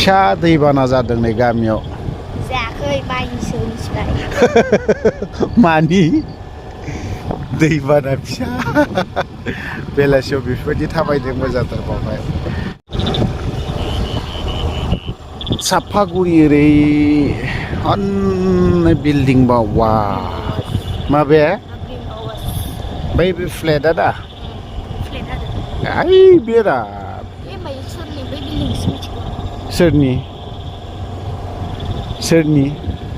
फिसा दैबाना जादों नै गामियाव जायाखै माइनिसो मिथिबाय मानि दैबाना फिसा बेलासियाव बेफोरबायदि थाबायदों मोजांथार बावहाय साफागुरि ओरै हनै बिल्डिं बावा माबे बै बे फ्लेटआ दा आइ बेरा सोरनि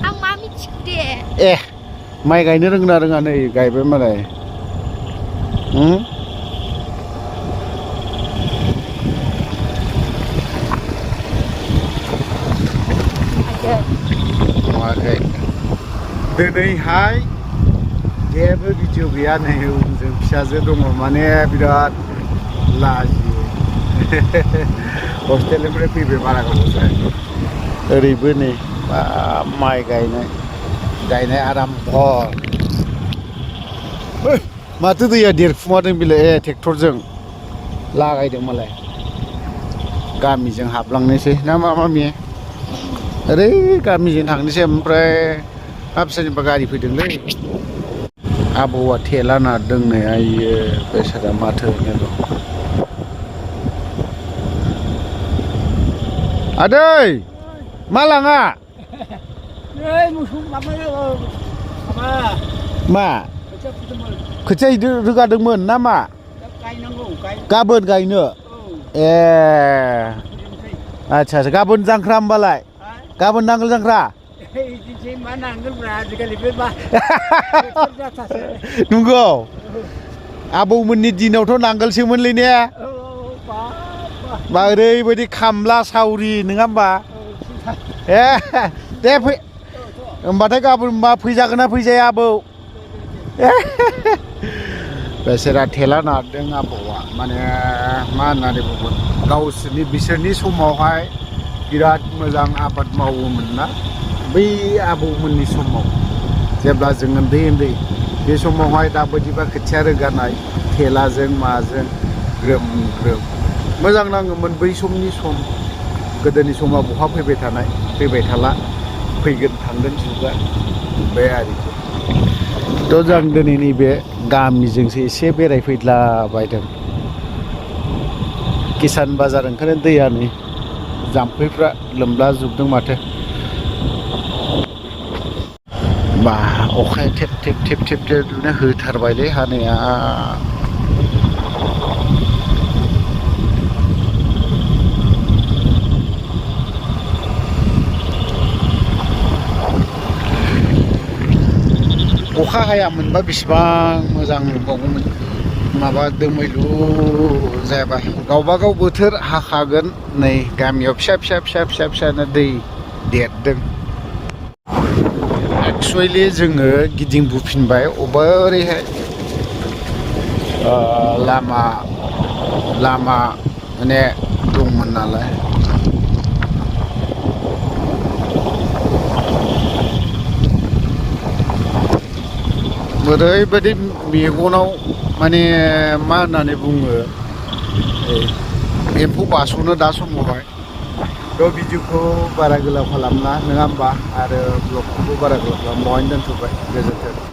आं मा मिथिगौ दे ए माइ गायनो रोंना रोङा नै गायबाय मालाय नुवाखै दिनैहाय जेबो भिडिअ गैया नै उनजों फिसाजो दङ माने बिराद लाजियो हस्टेलनिफ्राय फैबाय बारा गोबाव जायाखै ओरैबो नै माइ गायनाय आरामभर माथो दैया देरफुमादों बिलाय ए ट्रेक्टरजों लागायदों मालाय गामिजों हाबलांनोसै ना मा मामि ओरै गामिजों थांनोसै ओमफ्राय फिसानिबा गारि फैदोंलै आबौआ थेला नारदों नै आइयो बेसारा माथो होनो आदै मा लाङा मा खोथिया रोगादोंमोन ना मा गाबोन गायनो ए आच्छा गाबोन जांख्रा होमबालाय गाबोन नांगोल जांख्रा नंगौ आबौमोननि दिनावथ' नांगोलसोमोनलै ने बा ओरैबायदि खामला सावरि नङा होमबा ए दे फै होमबाथाय गाबोन मा फैजागोन ना फैजाया आबौ बेसोरा थेला नारदों आबौआ माने मा होननानै बुंगोन बिसोरनि समावहाय बिराद मोजां आबाद मावोमोन ना बै आबौमोननि समाव जेब्ला जों उन्दै बे समावहाय दाबायदिबा खोथिया रोगानाय थेलाजों माजों ग्रोम ग्रोम मोजां नाङोमोन बै समनि सम गोदोनि समा बहा फैबाय थाला फैगोन थांगोन जुगा बे आरोखि थ' जों दिनै नैबे गामिजोंसो एसे बेरायफैलाबायदों किसान बाजार ओंखायनो दैया नै जाम्फैफ्रा लोमला जोबदों माथो बा अखाया थेब थेब होथारबायलै हानाया अखा हायामोनबा बेसेबां मोजां नुबावगौमोन माबा दोमैलु जायाबा गावबागाव बोथोर हाखागोन नै गामियाव फिसानो दै देरदों एक्सुवेलि जोङो गिदिंबोफिनबाय ओरैहाय लामा माने दंमोन नालाय ओरैबायदि मेगनाव माने मा होननानै बुङो एम्फौ बास'नो दा समावहाय थ' भिडिअखौ बारा गोलाव खालामला नङा होमबा आरो ब्लगखौबो बारा गोलाव खालामला बेवहायनो दोनथ'बाय गोजोन्थों।